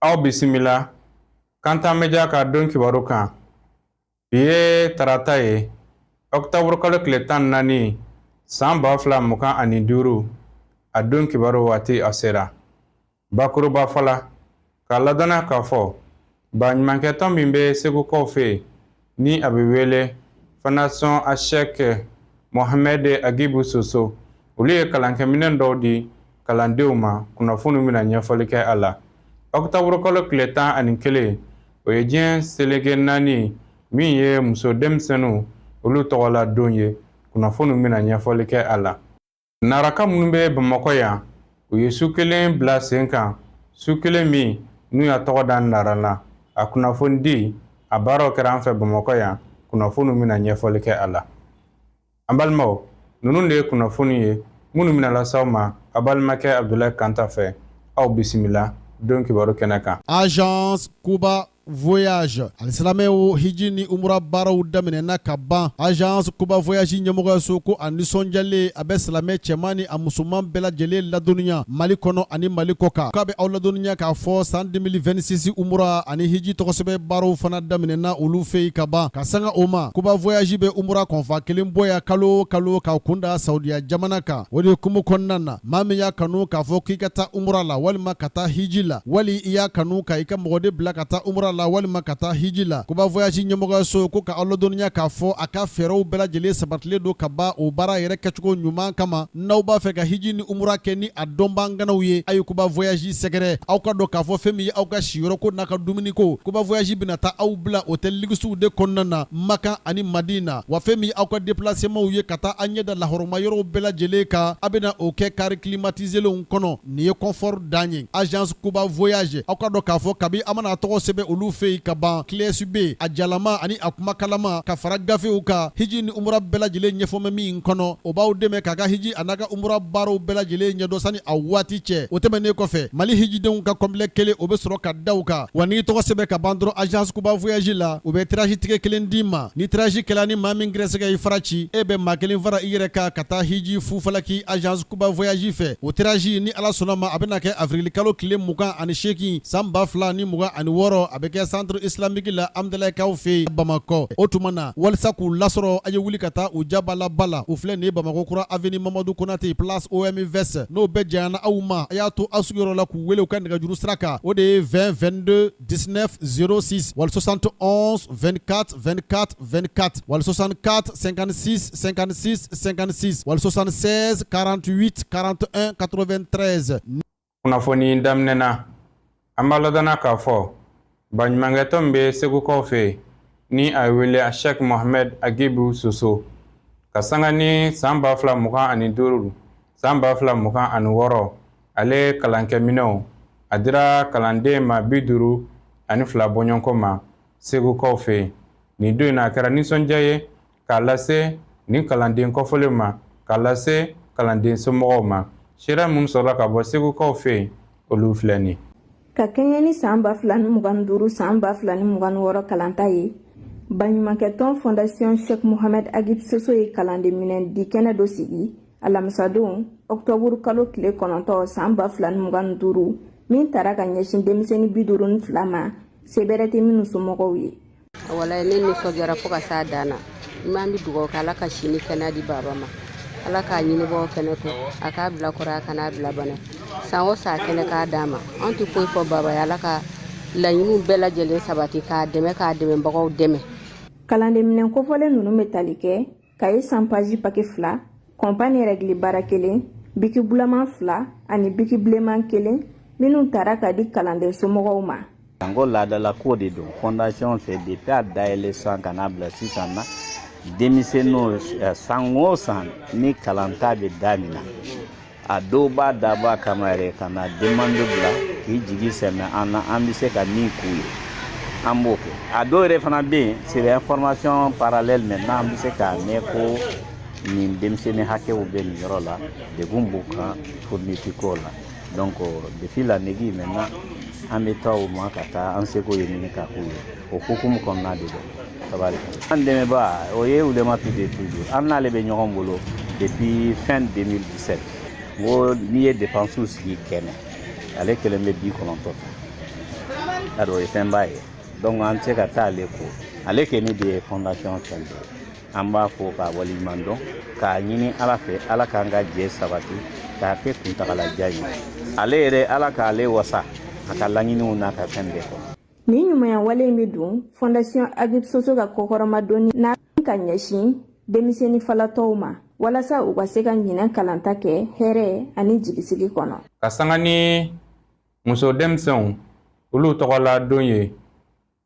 Aw bisimila Kanta Media ka don kibaru kan. Bi ye tarata ye, ɔkutɔburu kalo tile 14, san 2025. A don kibaru waati a sera. Bakuruba fɔla k'a ladɔnniya k'a fɔ baɲumankɛtɔn min bɛ Segukaw fɛ yen, ni a bɛ wele Fondation Acheick Mohamed Aguibou Soso, olu ye kalankɛminɛn dɔw di kalandenw ma. Kunnafoniw bɛna ɲɛfɔli kɛ a la. Ɔkutɔburu kalo tile 11, o ye diɲɛ seleke naani min ye muso denmisɛnninw olu tɔgɔla don ye. Kunnafoniw bɛna ɲɛfɔli kɛ a la. Naraka minnu bɛ Bamakɔ yan, u ye su kelen bila sen kan, su kelen min n'u y'a tɔgɔ da Nara la. A kunnafoni di a baaraw kɛra an fɛ Bamakɔ yan. Kunnafoniw bɛna ɲɛfɔli kɛ a la. An balimaw, ninnu de ye kunnafoni ye minnu bɛna lase aw ma a balimakɛ Abudulayi Kanta fɛ. Aw bisimila don kibaru kɛnɛ kan. Agence Kuba Voyage, alisilamɛw, hiji ni umura baaraw daminɛna ka ban. Agence Kuba Voyage ɲɛmɔgɔyaso ko a nisɔndiyalen, a bɛ silamɛ cɛman ni a musoman bɛɛ lajɛlen ladɔnniya Mali kɔnɔ ani Mali kɔ kan, k'a bɛ aw ladɔnniya k'a fɔ san 2026 umura ani hiji tɔgɔsɛbɛn baaraw fana daminɛna olu fɛ yen ka ban. Ka sanga o ma, Kuba Voyage bɛ umura kɔnfa kelen bɔ yan kalo o kalo ka kunda Saudiya jamana kan. O de hukumu kɔnɔna na, maa min y'a kanu k'a fɔ k'i ka taa umura la walima ka taa hiji la, wali i y'a kanu ka i ka mɔgɔ de bila ka taa umura la walima ka taa hiji la, Kuba Voyage ɲɛmɔgɔyaso ko ka aw ladɔnniya k'a fɔ a ka fɛɛrɛw bɛɛ lajɛlen sabatilen don ka ban o baara yɛrɛ kɛcogo ɲuman kama. N'aw b'a fɛ ka hiji ni umura kɛ ni a dɔnbaa ye, a ye Kuba Voyage sɛgɛrɛ. Aw ka dɔn k'a fɔ fɛn min ye aw ka siyɔrɔ ko n'a ka dumuni ko, Kuba Voyage bɛna taa aw bila hôtel luxew de kɔnɔna na Makan ani Madina. Wa fɛn min aw ka déplacementw ye ka taa an ɲɛda lahɔrɔma yɔrɔw bɛɛ lajɛlen kan, a bɛna o kɛ car climatisélenw kɔnɔ. Nin ye confort dan ye, Agence Kuba Voyage. Aw ka dɔn k'a fɔ kabi a mana tɔgɔ sɛbɛn olu fɛ yen ka ban, clé USB a jalama ani a kumakalama ka fara gafew kan, hiji ni umura bɛɛ lajɛlen ɲɛfɔmɛ min kɔnɔ, o b'aw dɛmɛ k'a ka hiji a n'a ka umura baaraw bɛɛ lajɛlen ɲɛdɔn sani a waati cɛ. O tɛmɛnen kɔfɛ, Mali hijidenw ka complet kelen, o bɛ sɔrɔ ka da u kan. Wa n'i tɔgɔ sɛbɛn ka ban dɔrɔn Agence Kuba Voyage la, u bɛ tirage tigɛ kelen d'i ma. Ni tirage kɛla, ni maa min gɛrɛsɛgɛ i fara ci, e bɛ maa kelen fara i yɛrɛ kan ka taa hiji fufalaki Agence Kuba Voyage fɛ. O tirage, ni Ala sɔnna ma, a bɛna kɛ avril kalo tile 28, san 2026. A bɛ kɛ Centre islamique la, Amudalayi fɛ yen Bamakɔ. O tuma na, walisa k'u lasɔrɔ, a ye wuli ka taa u jabalaba la. U filɛ nin ye Bamakɔ kura, avenue Mamadu Konate, place OMVS. N'o bɛɛ janyana aw ma, a y'a to aw sigiyɔrɔ la k'u wele u ka nɛgɛjuru sira kan. O de ye 20 22 19 06 wali 71 24 24 24 wali 64 56 56 56 wali 76 48 41 93. Kunnafoni daminɛna, an b'a ladɔnna k'a fɔ baɲumankɛtɔn min bɛ Segukaw fɛ yen, ni a ye wele Acheick Mohamed Aguibou Soso, ka sanga ni san 2025, san 2026, ale kalankɛminɛw a dira kalanden ma 52 bɔɲɔgɔnko ma Segukaw fɛ yen. Nin don in na, a kɛra nisɔndiya ye k'a lase nin kalanden kɔfɔlenw ma, k'a lase kalanden somɔgɔw ma. Seereya minnu sɔrɔla ka bɔ Segukaw fɛ yen, olu filɛ nin. Ka kɛɲɛ ni san 2025, san 2026 kalanta ye, baɲumankɛtɔn Fondation Cheikh Mohamed Aguib Soso ye kalanden minɛn di kɛnɛ dɔ sigi alamisadon, ɔktɔburu kalo tile 9, san 2025, min tara ka ɲɛsin denmisɛnnin 52 ma, sebɛrɛ tɛ minnu somɔgɔw ye. Walayi, ne nisɔndiyara fo ka s'a dan na. N b'an bɛ dugawu kɛ, Ala ka si ni kɛnɛya di baba ma, Ala k'a ɲinibaaw kɛnɛ to a k'a bila kɔrɔ, a kan'a bila bana. San o san kɛnɛ k'a d'a ma. An tɛ foyi fɔ baba ye. Ala ka laɲiniw bɛɛ lajɛlen sabati, k'a dɛmɛ, k'a dɛmɛbagaw dɛmɛ. Kalanden minɛn kofɔlen ninnu bɛ tali kɛ cahier 100 pages paquet fila, compas ni règle bara kelen, biki bulaman fila ani biki bilenman kelen, minnu tara ka di kalanden somɔgɔw ma. N ko laadala ko de don fondation fɛ depuis a dayɛlɛ san ka n'a bila sisan na. Denmisɛnninw, san o san ni kalanta bɛ daminɛ, a dɔw b'a dabɔ a kama yɛrɛ ka na demande bila k'i jigi sɛmɛ an na, an bɛ se ka min k'u ye, an b'o kɛ. A dɔw yɛrɛ fana bɛ yen, c'est information parallèle. Maintenant, an bɛ se k'a mɛn ko nin denmisɛnnin hakɛw bɛ nin yɔrɔ la, degun b'u kan fourniture ko la. Donc de fil en aiguille, maintenant an bɛ taa o ma ka taa an seko ye ɲini ka k'u ye. O hukumu kɔnɔna de don. Tabarika, an dɛmɛba, o ye Ulema de toujours, an n'ale bɛ ɲɔgɔn bolo depuis fin 2017. N ko n'i ye dépenses sigi 100, ale kelen bɛ 90 ta. Yarɔ, o ye fɛnba ye. Donc an tɛ se ka taa ale ko, ale kɛni de ye fondation fɛn bɛɛ. An b'a fo k'a waleɲuman dɔn, k'a ɲini Ala fɛ, Ala k'an ka jɛ sabati, k'a kɛ kuntagalajan ye. Ale yɛrɛ, Ala k'ale wasa a ka laɲiniw n'a ka fɛn bɛɛ kɔnɔ. Nin ɲumanya wale in bɛ don Fondation Agib Soso ka kɔkɔrɔmadonni n'a ka ɲɛsin denmisɛnnin falatɔw ma, walasa u ka se ka ɲinɛ kalanta kɛ hɛrɛ ani jigisigi kɔnɔ. Ka sanga ni muso denmisɛnw olu tɔgɔla don ye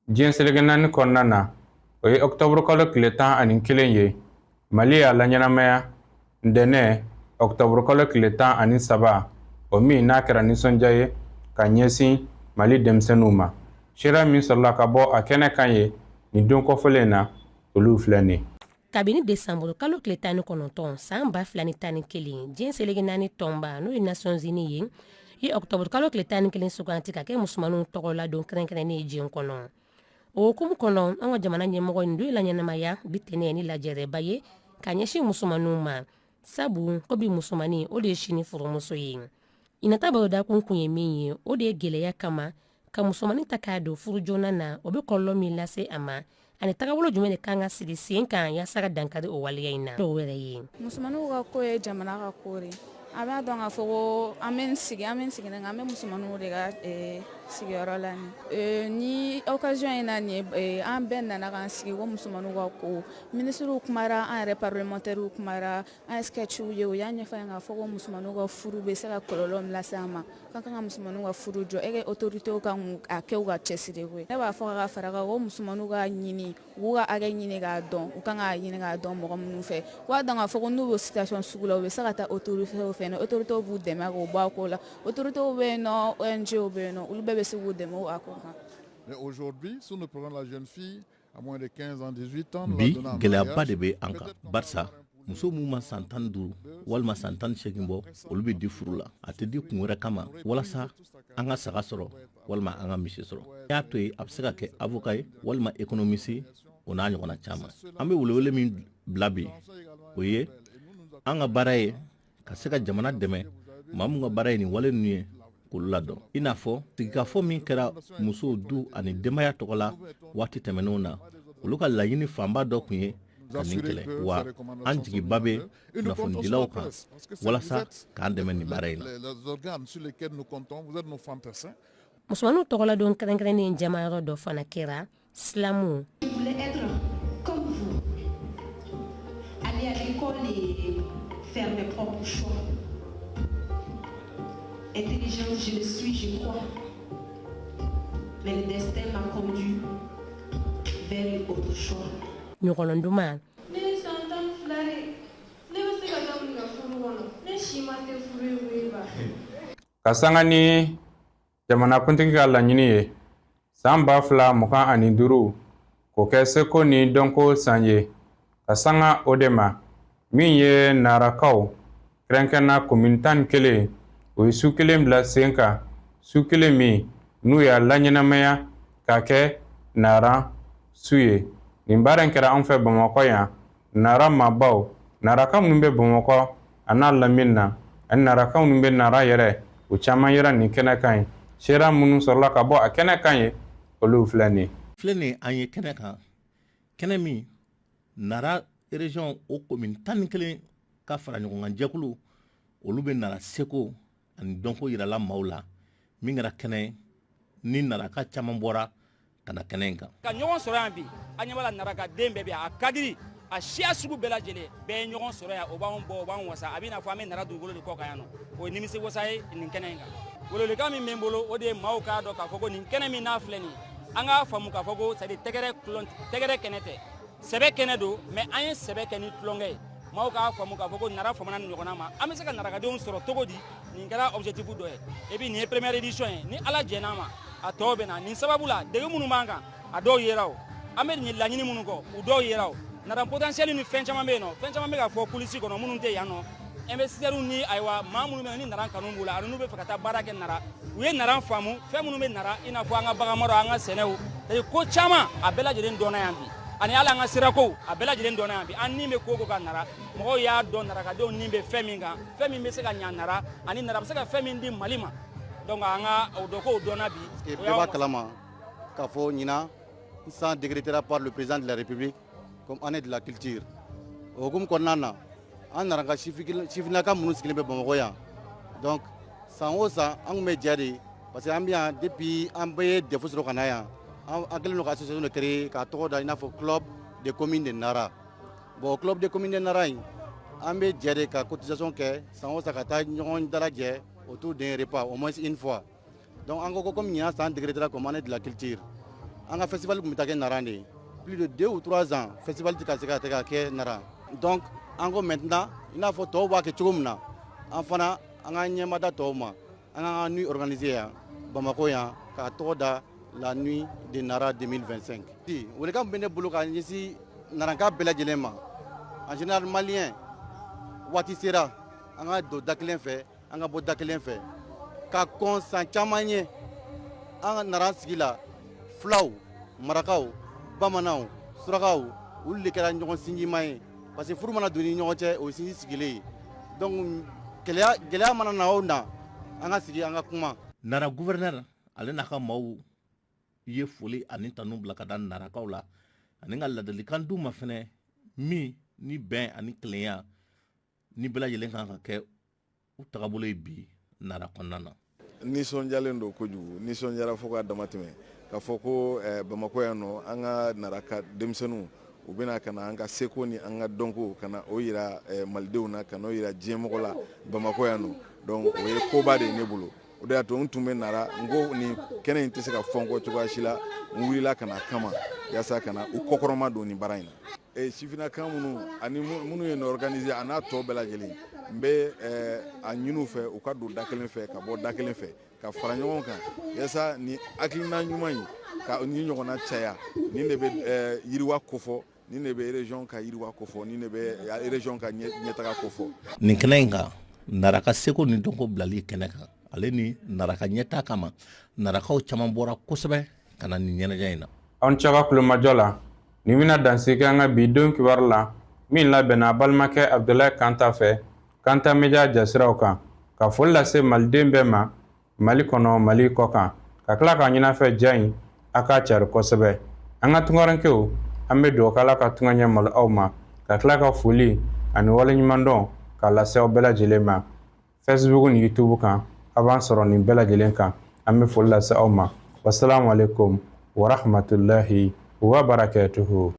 diɲɛ seleke naani kɔnɔna na, o ye ɔkutɔburu kalo tile 11 ye. Mali y'a laɲɛnamaya ntɛnɛn ɔkutɔburu kalo tile 13, o min n'a kɛra nisɔndiya ye ka ɲɛsin Mali denmisɛnninw ma. Seereya min sɔrɔla ka bɔ a kɛnɛ kan ye nin don kɔfɔlen na, olu filɛ nin. Kabini desanburu kalo tile 19 san 2011, diɲɛ seleke naani tɔnba, n'o ye Nations Unies ye, ye ɔkutɔburu kalo tile 11 suganti ka kɛ musomaninw tɔgɔla don kɛrɛnkɛrɛnnen ye diɲɛ kɔnɔ. O hukumu kɔnɔ, an ka jamana ɲɛmɔgɔ nin don ye laɲɛnamaya bi tɛnɛ ni lajɛrɛba ye ka ɲɛsin musomaninw ma, sabu ko bi musomanin, o de ye sini furumuso ye. Ɲinata barodakun kun ye min ye, o de ye gɛlɛya kama ka musomanin ta k'a don furu joona na, o bɛ kɔlɔlɔ min lase a ma, ani tagabolo jumɛn de kan ka sigi sen kan yaasa ka dankari o waleya in na. Dɔw wɛrɛ ye, musomaninw ka ko ye jamana ka ko de. A b'a dɔn k'a fɔ ko an bɛ sigi, an bɛ sigilen, an bɛ musomaninw de ka sigiyɔrɔ la. Ni occasion in na nin ye, an bɛɛ nana k'an sigi ko musomaninw ka ko. Minisiriw kumara, an yɛrɛ parlementaires kumara, an ye sketchw ye, u y'a ɲɛfɔ an ye k'a fɔ ko musomaninw ka furu bɛ se ka kɔlɔlɔ min lase an ma, k'an kan ka musomaninw ka furu jɔ e ka autorités kan a kɛ u ka cɛsiri ko ye. Ne b'a fɔ ka fara kan ko musomaninw ka ɲini, u k'u ka hakɛ ɲini k'a dɔn, u kan k'a ɲini k'a dɔn mɔgɔ minnu fɛ. U b'a dɔn k'a fɔ ko n'u bɛ situation sugu la, u bɛ se ka taa autorités fɛ, ni autorités b'u dɛmɛ k'o bɔ a ko la. Autorités bɛ yen nɔ, ONG bɛ yen nɔ, olu bɛɛ bɛ se k'u dɛmɛ a ko kan. Mais aujourd'hui, sur le programme de la jeune fille, à moins de 15 ans, 18 ans, bi gɛlɛyaba de bɛ an kan, barisa muso minnu ma san 15 walima san 18 bɔ, olu bɛ di furu la. A tɛ di kun wɛrɛ kama, walasa an ka saga sɔrɔ walima an ka misi sɔrɔ. Y'a to yen, a bɛ se ka kɛ avocat ye walima économiste, o n'a ɲɔgɔnna caman. An bɛ welewele min bila bi, o ye an ka baara ye ka se ka jamana dɛmɛ, maa min ka baara ye nin wale ninnu ye, k'olu ladɔn, i n'a fɔ sigikafɔ min kɛra musow, du ani denbaya tɔgɔ la waati tɛmɛnenw na. Olu ka laɲini fanba dɔ tun ye ka nin kɛlɛ. Wa an jigiba bɛ kunnafonidilaw kan walasa k'an dɛmɛ nin baara in na. Musomaninw tɔgɔladon kɛrɛnkɛrɛnnen jamayɔrɔ dɔ fana kɛra silamu. Je voulais être comme vous, aller à l'école et faire mes propres choix. Intelligente, je le suis, je crois. Mais le destin m'a conduit vers autre choix. Ɲɔgɔlɔn duman. Ne ye san 12 de, ne bɛ se ka taa mun ka furu kɔnɔ? Ne si ma se furu ye koyi ba. Ka sanga ni jamanakuntigi ka laɲini ye san 2025 k'o kɛ seko ni dɔnko san ye, ka sanga o de ma, min ye Narakaw kɛrɛnkɛrɛnna komini 11, o ye su kelen bila sen kan, su kelen min n'u y'a laɲɛnamaya k'a kɛ Nara su ye. Nin baara in kɛra an fɛ Bamakɔ yan. Nara maabaw, Naraka minnu bɛ Bamakɔ a n'a lamini na, ani Naraka minnu bɛ Nara yɛrɛ, o caman yera nin kɛnɛ kan ye. Seereya minnu sɔrɔla ka bɔ a kɛnɛ kan ye, olu filɛ nin. Filɛ nin, an ye kɛnɛ kan, kɛnɛ min Nara région o commune 11 ka fara ɲɔgɔn kan jɛkulu, olu bɛ Nara seko ani dɔnko yirala maaw la, min kɛra kɛnɛ ni Naraka caman bɔra ka na kɛnɛ in kan. Ka ɲɔgɔn sɔrɔ yan bi, an ɲɛ b'a la, Naraka den bɛɛ bɛ yan, a kadiri a siya sugu bɛɛ lajɛlen bɛɛ ye ɲɔgɔn sɔrɔ yan. O b'anw bɔ, o b'an wasa. A b'i n'a fɔ an bɛ Nara dugukolo de kɔ kan yan nɔ. O ye nimisi wasa ye nin kɛnɛ in kan. Welewelekan min bɛ n bolo, o de ye maaw k'a dɔn k'a fɔ ko nin kɛnɛ min n'a filɛ nin ye, an k'a faamu k'a fɔ ko c'est à dire tɛgɛrɛ tulon tɛgɛrɛ kɛnɛ tɛ, sɛbɛ kɛnɛ don, mais an ye sɛbɛ kɛ ni tulonkɛ ye. Maaw k'a faamu k'a fɔ ko Nara famana nin ɲɔgɔnna ma, an bɛ se ka Narakadenw sɔrɔ cogo di? Nin kɛra objectif dɔ ye. Et puis nin ye première édition ye. Ni Ala jɛn'a ma, a tɔw bɛ na. Nin sababu la, degun minnu b'an kan, a dɔw yera, o an bɛ nin laɲini minnu kɔ, u dɔw yera. O Nara potentiel ni fɛn caman bɛ yen nɔ, fɛn caman bɛ ka fɔ coulisses kɔnɔ minnu tɛ yan nɔ. Investisseurs ni ayiwa maa minnu bɛ yen ni Nara kanu b'u la, ani n'u bɛ fɛ ka taa baara kɛ Nara, u ye Nara faamu, fɛn minnu bɛ Nara, i n'a fɔ an ka baganmara, an ka sɛnɛw, ko caman, a bɛɛ lajɛlen dɔnna yan bi, ani hali an ka sirakow, a bɛɛ lajɛlen dɔnna yan bi. An ni bɛ ko ko ka Nara, mɔgɔw y'a dɔn Narakadenw ni bɛ fɛn min kan, fɛn min bɛ se ka ɲa Nara, ani Nara bɛ se ka fɛn min di Mali ma. Donc an ka o dɔn k'o dɔnna bi. Bɛɛ b'a kalama. K'a fɔ ɲinan san décrétera par le président de la République comme année de la culture. O hukumu kɔnɔna na, an nana ka sifinnaka minnu sigilen bɛ Bamakɔ yan, donc san o san an tun bɛ jɛ de, parce que an bɛ yan depuis an bɛɛ ye DEF sɔrɔ ka na yan. An kɛlen don ka association de créer k'a tɔgɔ da i n'a fɔ Club des communes de Nara. Bon, Club des communes de Nara in, an bɛ jɛ de ka cotisation kɛ san o san ka taa ɲɔgɔn dalajɛ autour d'un repas au moins une fois. Donc an ko comme ɲinan san décrétera comme année de la culture, an ka festival tun bɛ taa kɛ Nara de ye. Plus de 2 ou 3 ans, festival tɛ ka se ka ka kɛ Nara. Donc an ko maintenant, i n'a fɔ tɔw b'a kɛ cogo min na, an fana an k'an ɲɛmada tɔw ma, an k'an ka nuit organiser yan Bamakɔ yan k'a tɔgɔ da la nuit de Nara 2025. Welekan min bɛ ne bolo k'a ɲɛsin Naranka bɛɛ lajɛlen ma, en général malien, waati sera an ka don da kelen fɛ, an ka bɔ da kelen fɛ. Ka kɔn san caman ye, an ka Nara sigi la, fulaw, marakaw, bamananw, surakaw, olu de kɛra ɲɔgɔn sinjima ye, parce que furu mana don ni ɲɔgɔn cɛ, o ye sinji sigilen ye. Donc gɛlɛya gɛlɛya mana na o na, an ka sigi, an ka kuma. Nara gouverneur, ale n'a ka maaw ye foli ani tanu bila ka da Narakaw la ani ka ladilikan d'u ma fɛnɛ min ni bɛn ani kelenya ni bɛɛ lajɛlen kan ka kɛ u tagabolo ye bi Nara kɔnɔna na. Nisɔndiyalen don kojugu, nisɔndiyara fo k'a dama tɛmɛ k'a fɔ ko Bamakɔ yan nɔ, an ka Naraka denmisɛnninw, u bɛna ka na an ka seko ni an ka dɔnko ka na o yira malidenw na, ka n'o yira diɲɛmɔgɔ la Bamakɔ yan nɔ. Donc o ye koba de ye ne bolo. O de y'a to n tun bɛ Nara, n ko nin kɛnɛ in tɛ se ka fɔ n kɔ cogoya si la. N wulila ka na kama yaasa ka na u kɔkɔrɔma don nin baara in na. Sifinnakan minnu ani minnu ye nin organiser a n'a tɔ bɛɛ lajɛlen, n bɛ a ɲini u fɛ u ka don da kelen fɛ, ka bɔ da kelen fɛ, ka fara ɲɔgɔn kan yaasa ni hakilina ɲuman in ka ni ɲɔgɔnna caya. Nin de bɛ yiriwa kofɔ, nin de bɛ région ka yiriwa kofɔ, nin de bɛ région ka ɲɛtaga kofɔ. Nin kɛnɛ in kan, Naraka seko ni dɔnko bilali kɛnɛ kan, ale ni Naraka ɲɛta kama, Narakaw caman bɔra kosɛbɛ ka na nin ɲɛnajɛ in na. Aw ni ce ka kulomajɔ la. Nin bɛna dansigi an ka bi don kibaru la min labɛnna balimakɛ Abudulayi Kanta fɛ, Kanta Media jasiraw kan, ka foli lase maliden bɛɛ ma, Mali kɔnɔ, Mali kɔ kan, ka tila k'a ɲin'a fɛ ja in a k'a cari kosɛbɛ. An ka tunkarankew, an bɛ dugawu k'Ala ka tunga ɲɛ malo aw ma, ka tila ka foli ani waleɲumandɔn k'a lase aw bɛɛ lajɛlen ma. Facebook ni YouTube kan, a b'an sɔrɔ nin bɛɛ lajɛlen kan. An bɛ foli lase aw ma. Wasalamu alaikum warahmatullahi wabarakatuhu.